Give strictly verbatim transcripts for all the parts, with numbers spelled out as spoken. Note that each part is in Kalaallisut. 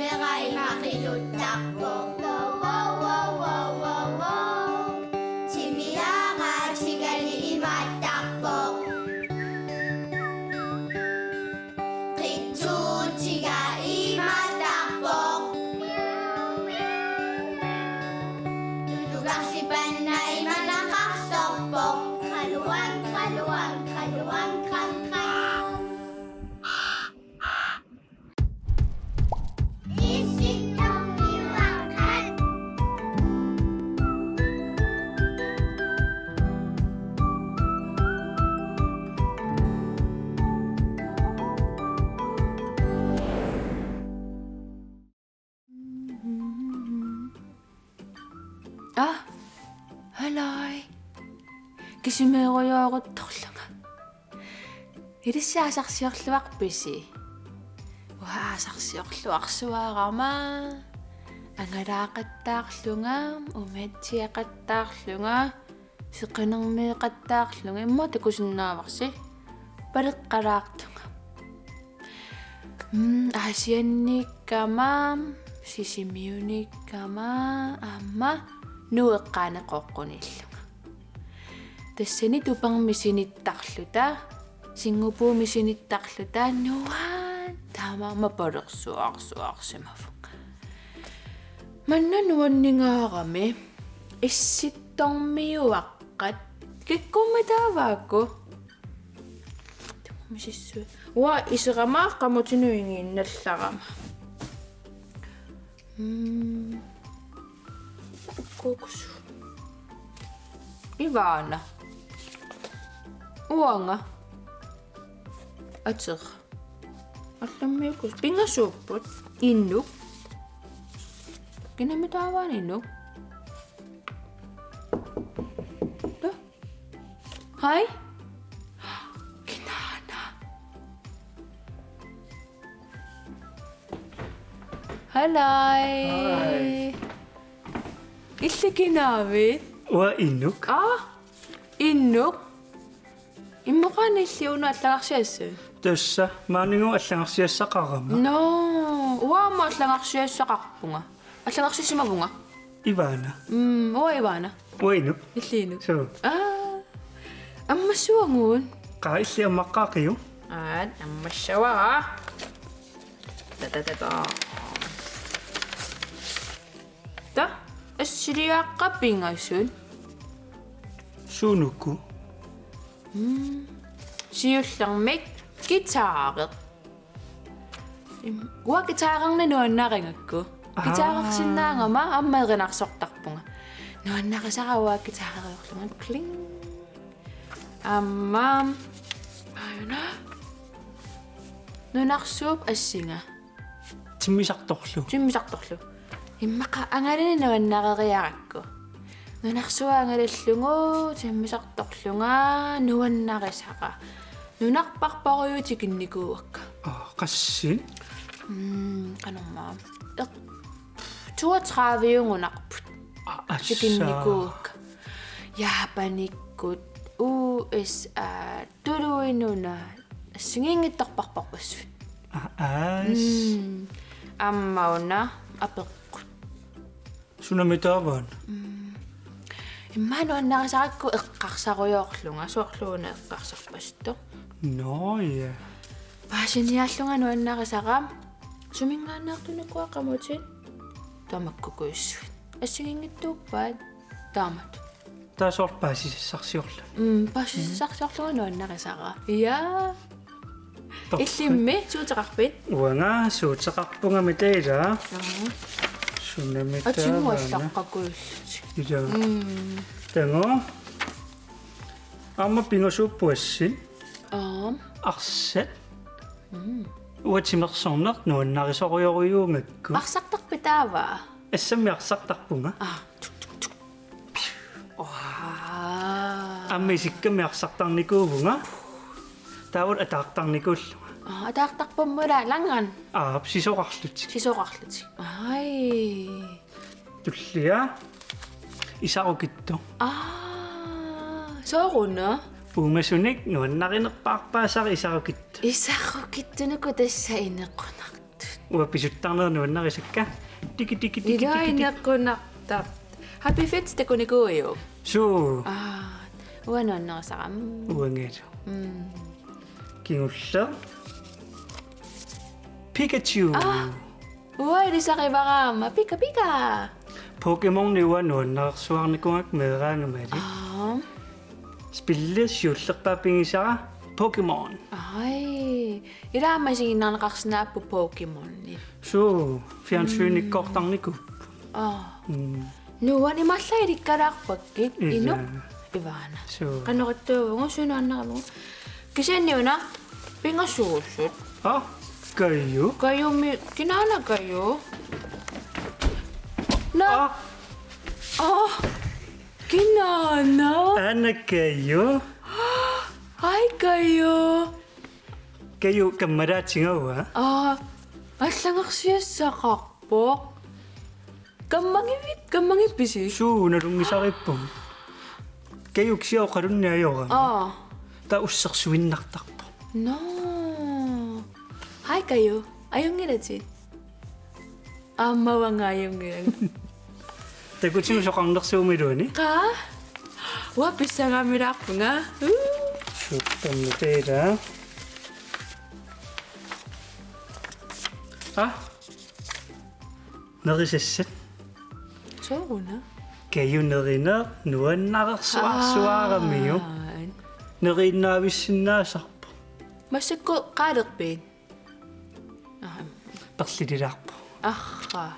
Qeqqaneqarpoq. Timiaqqat imaattarput. Qitsuutiga imaattarput. Tutukarsipanna imanaqarsorpoq. Qaluan, qaluan, qaluan, qan, qan. Aa, haluu. Kisimeerujooruttorlunga. Ilissi aasarsiorluarpisi? Uanga aasarsiorluarsuarama. Angalaaqattaarlunga, umiatsiaqattaarlunga, seqinermeeqattaarlunga, immaqa takusinnaavarsi. Paleqqalaartunga. Mm, Aasianniikkama, Sisimiuniikkama, aamma Nuup eqqaani Qooqquniillunga. Tassani Tupermi sinittarluta, Singupuumi sinittarluta, Nuup taamaammat palersuarsuarsimavunga. Manna nuanningaarami, Issittormiuaqqat, kikkummi taavaakku? Misissu. Uanga iserama qamutinut ingiinnallarama. Mm. Kukusu. Ivana. Uanga. Ateq. Allammiukus. Pingasuupput. Inuk. Kinami taavaana Inuk? Taa. Hej. Kinaana. Haluu. Hej. Illit kinaavit? Uanga Inuk. Aa, Inuk. Immaqa illit una allangarsiassat? Tassa, maaniinnaq allangarsiassaqarama. Nå, uanga aamma allangarsiassaqarpunga. Allangarsisimavunga. Ivana. Mm, uanga Ivana. Uanga Inuk. Illit Inuk. Suu. Aa. Ammassuagut. Qaa, illit ammaqqaaqiuk? Aat, ammassavara. Ta, ta, ta, ta. Taa, assiliaqqat pingasut. Suunuku? Mm. Siullermik guitari. Im-, uanga guitarinik nuannarigakku. Aa. Guitarersinnaagama aamma erinarsortarpunga. Nuannarisara uanga guitariorlunga. Kling. Aamma. Aajuna. Nunarsuup assinga. Timmisartorlu. Timmisartorlu. Immaqa angalani nuannareriarakku. Nunarsuaq angalallugu timmisartorlunga nuannarisara. Nunarpassuarujussuaq tikinnikuuakka. Aa, qassit? Mm, qanormaa. Eq-, toogtredive-ugunarput. Aa, assa. Tikinnikuuakka. Japanikkut, U S A, Tuluit Nunaat, assigiinngitsorpassuit. Aa, aas. Mm. Aamma una apeqqut. Sunami taavaana? Mm. Immaqa nuannarisarakku eqqarsarujoorlunga, soorlu una eqqarsarpasittoq. Nå, ja. Paasiniaallunga nuannarisara, suminngaanneertunikua qamutit, tamakkukujussui. Assigiinngitsuuppat, taamatut. Taava soorlu paasisassarsiorluni. Mm, paasisassarsiorlunga nuannarisara. Ja. Torrak. Illimmi, suuteqarpit? Uanga suuteqarpunga mitaila. Aa. Sunami taavaana? Atigut allaqqakujullutik. Ila. Mm. Taanna. Aamma pingasuupput assit. Aap. Arsat. Mm. Uanga timersorneq nuannarisorujussuugakku. Arsartarpit taava? Assammi arsartarpunga. Aa, tuk, tuk, tuk. Waa. Aamma isikkammi arsartarnikuuvunga. Taava ataartarnikuullunga. Aa, ataartarput aamma ila langan. Aap, sisorarlutik. Sisorarlutik. Ai. Tullia. Isarukittoq. Aa, sooruna? Uumasunik nuannarinerpaarpaasara isarukittoq. Isarukittunuku tassa inequnaq. Uanga pisuttarneq nuannarisakka. Tiki, tiki, tiki, tiki, tiki. Ilaa, ineqqunnartarpoq. Happy Feet takunikuuiuk? Suu. Aa, uanga nuannarisarama. Uangalu. Mm. Kingulleq. Pikachu. Aa, uanga ilisarivara aamma. Pika, pika. Pokémoni uanga nuannaarsuarnikuugakku meeraangamali. Aa. Spilli siullerpaaq pigisara Pokémon. Ai. Ilaa, aamma isiginnaarneqarsinnaapput Pokémoni. Suu, fjernsynikkoortarnikuupput. Aa. Mm. Nuann' imaalla ilikkalaarpakkit. Ilaa. Inuk ivaana. Suu. Qanoq ittuuvugut, sunaannaravugut. Kisianni una pingasorussut. Aa, Kaju. Kajumi, kinaana Kaju? Naa. Aa. Aa. Kinaana? Aana Kaju. Ai, Kaju. Kaju, kammalaatigaara? Aa, allagarsiassaqarpoq. Kammagivit, kammagippisi? Suu, nalunngisarippugut. Kaju kisianni oqalunneq ajorami. Aa. Taava ussersuinnartarpoq. Nå. Hej, Kaju. Ajunngilatit? Aamma uanga ajunngilanga. Takutigut soqarnersuumiluunniit? Qaa? Uanga pissangaamilaarpunga. Uu. Suuttormi taava. Aa? Nerisassat. Sooruna? Kaju nerineq nuannaarsuarsuaramiuk. Aa. Neriinnaavissinnaasarpoq. Massakkut qaalerpit? Aa. Perlililaarpoq. Arraa.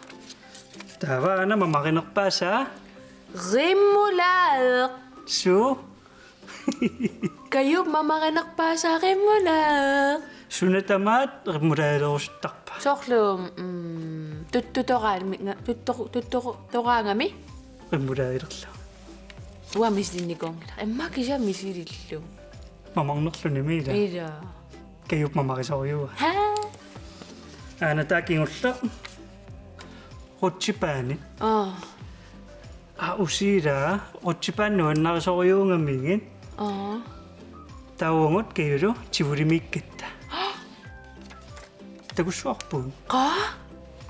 Taava aana mamarinerpaasaa? Remoulade. Suu? Kaju mamarinerpaasaa remoulade. Suna tamaat remouladelerusuttarpa? Soorlu, mm, tuttutoraami-, tuttu-, tuttutoraangami? Remouladelerlugu. Uanga misilinnikuunngilaq. Immaqa kisianni misilillugu. Mamarnerlunimi ilaa. Ilaa. Kaju mamarisorujuuaa. Haa? Aana taava kingulleq. Rutsjebanit. Aa. Aa, usiilaa, rutsjebanit nuannarisorujuugamigit. Aa. Taava uagut Kajulu Tivolimiikkatta. Takussuarpugut. Qaa?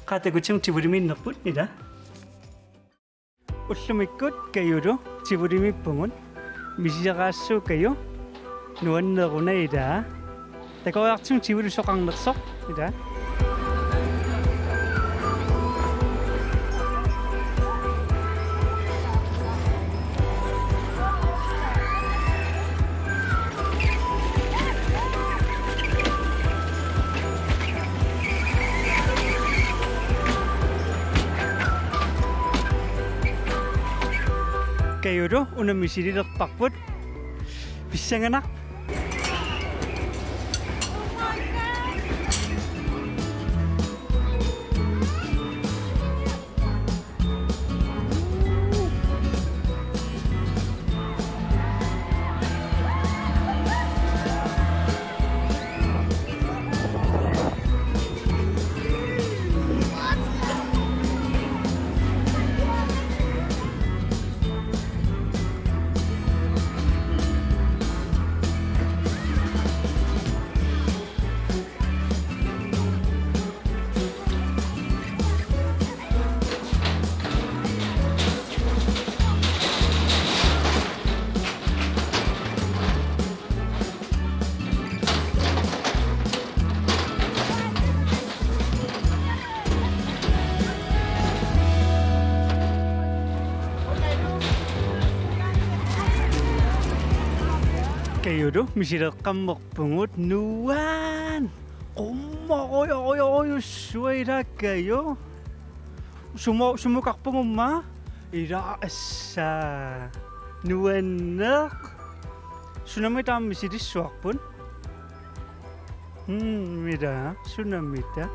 Qaa, takutigut Tivolimiinnerput, ilaa. Ullumikkut Kajulu Tivolimiippugut. Misileraassuugut Kaju. Nuanneruna ilaa. Takoriartigu Tivoli soqarnersoq ilaa. Kajulu una misililerparput. Pissanganaq. Kajulu misileqqammerpugut nuann'. Qummorujorujorujussuaq ilaa Kaju. Sumo-, sumukarpugummi ilaa assa. Nuanneq. Sunami taama misilissuarput? Mm, mira, sunami taava.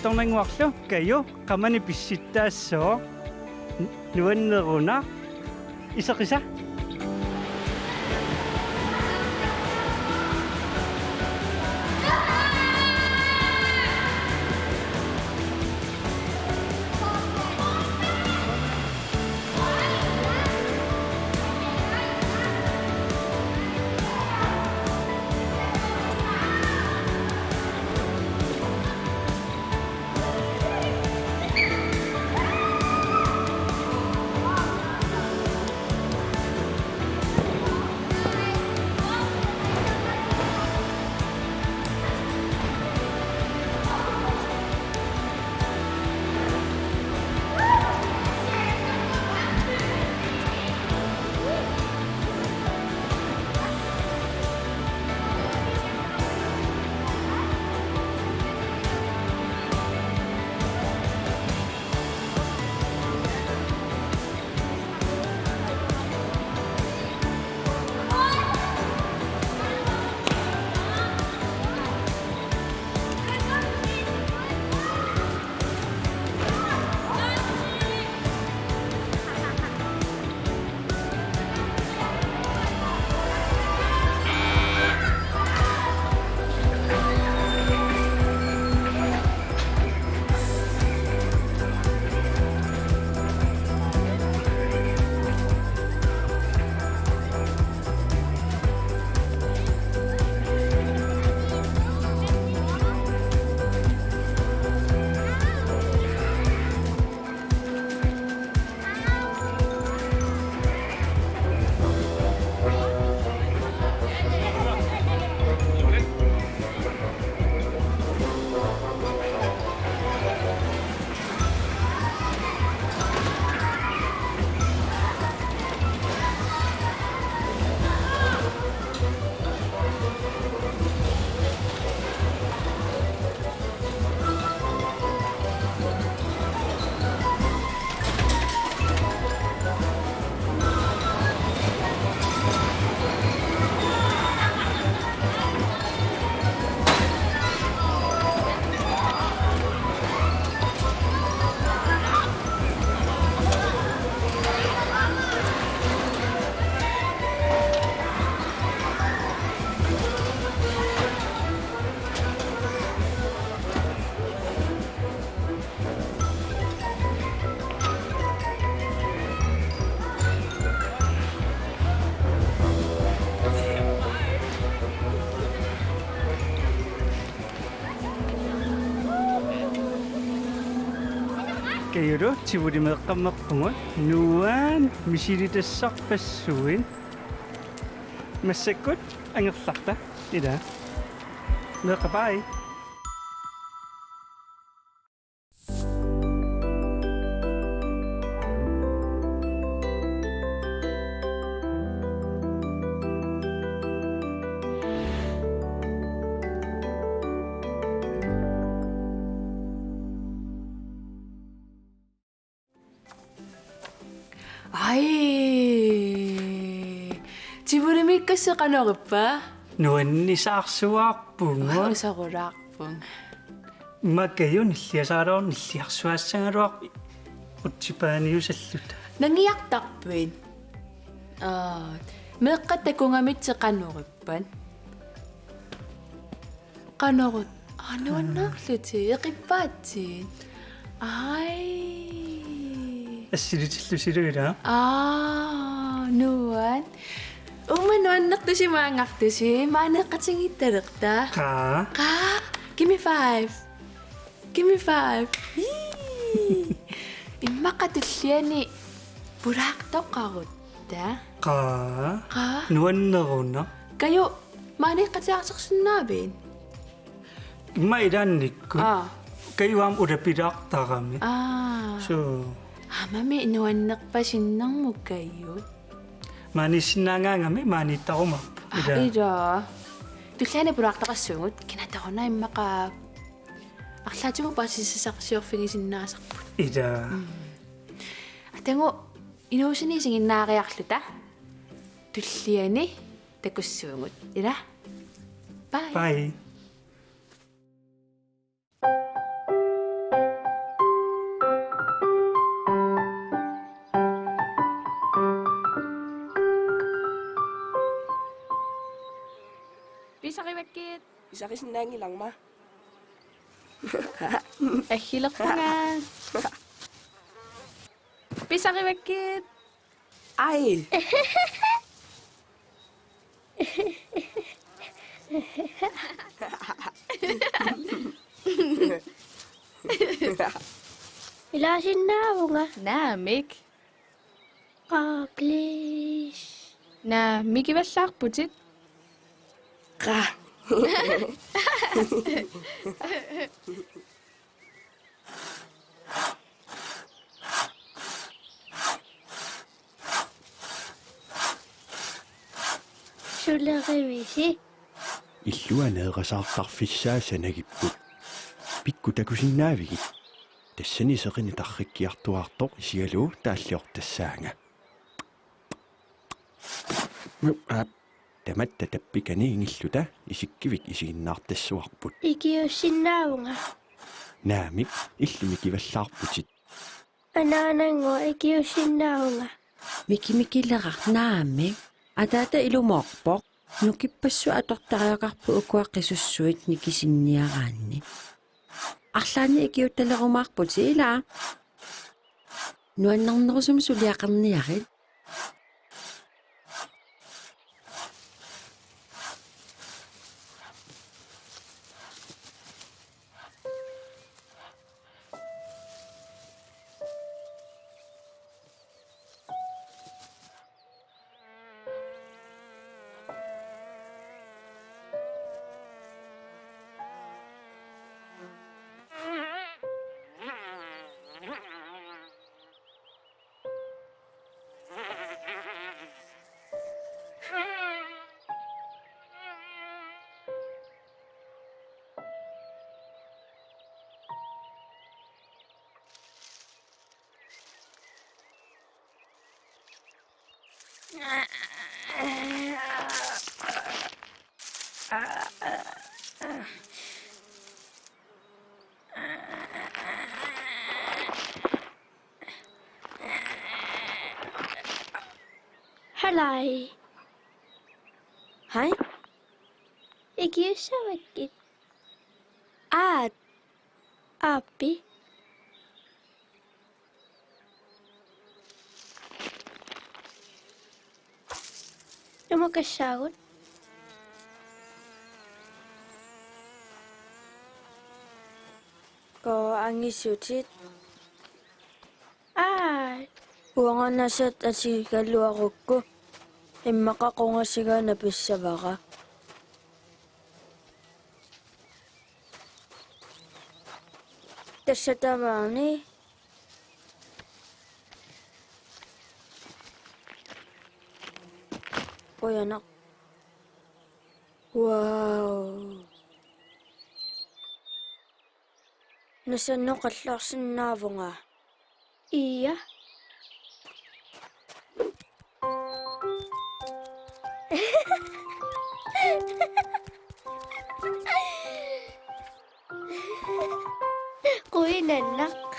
Tornannguarlu Kaju qamani pissittaassaaq. Nuanneruna. Iseqisa. Kajulu, Tivolimeeqqammerpugut, nuann' misilittassarpassuit. Massakkut angerlarta, ila. Meeqqat, bye. Ai. Tivolimiikkassi qanoq ippa? Nuannisaarsuarpugut. Aa, usarulaarpunga. Makaju nilliasaraluar-, nilliarsuaassagaluarpoq utsipaaniusalluta. Nangiartarpit? Aa, meeqqat takugamik qanoq ippat? Qanoruna? Aa, nuannaarlutik. Eqippaatsit? Ai. Assilitillusilu ila. Aa, nuann'. Uuma nuannertusi maanngartusi, maaniiqqatigiittalerta. Qaa. Qaa. Give me five. Give me five. Ii. Immaqa tulliani pulaartoqarutta. Qaa. Qaa. Nuanneruna. Kaju, maaniiqqatigiartorsinnaavit? Immaqa ilaannikkut. Aa. Kaju aamma ulapilaartarami. Aa. Suu. Aamami nuannerpasinnermut Kaju. Maaniissinnaagaangami maaniittarumaarpoq. Aa, ila. Ila. Tulliani pulaartoqassuugut, kinatoruna immaqa arlaatigut paasisasarsiorfigisinnaasarput. Ila. Mm. Atagu inuusunik isiginnaariarluta. Tulliani takussuugut. Ila. Bye. Bye. Pisarivakkit. Pisarisinnaanngilarma. Aggilerpunga. Pisarivakkit. Ai. Ilaasinnaavunga. Naamik. Qaa, please. Naa, mikivallaarputit. Qaa. Sulerivisi? Illuaneerasaartarfissaa sanagipput. Pikkut takusinnaavigit? Tassani seqineq tarrikkiartuaartoq isigalugu taalliortassaanga. Aap. Tamatta tappikani ingilluta isikkivik isiginnaartassavarput. Ikiuussinnaavunga. Naamik, illit mikivallaarputit. Anaanannguaq, ikiuussinnaavunga. Mikimikileraq naamik. Ataata ilumoorpoq. Nukippassui atortariaqarpoq ukua qisussuit nikisinniaraanni. Arlaannik ikiuuttalerumaarputit, ilaa? Nuannernerusumik suliaqarniarit. Haluu. Hej. Ikiussavakkit. Aat. Aappi. Tamakku assaagut. Qaa, angisutit. Aa. Uanga nasat asigaluarukku. Immaqa qungasiga napissavara. Tassa tamaani. Qujanaq. Wow. Nasannut qallarsinnaavunga. Ia. Quinanaq.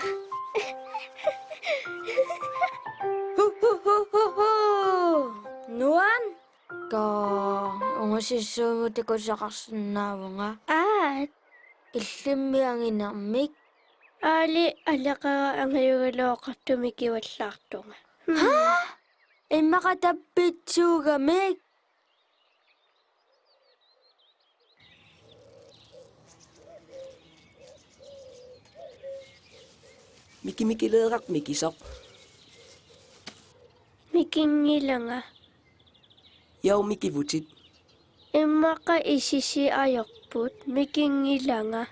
Hu, hu, hu, hu, hu. Nuan. Qaa, ungusissuugut takusaqarsinnaavunga. Aat. Illimmi anginermik. Aali, aleqaga angajugaluaqartumik mikivallaartunga. Hmm. Haa? Immaqa tappitsuugamik. Mikimikileraq mikisoq. Mikinngilanga. Jau, mikivutit. Immaqa isisi ajorput, mikinngilanga.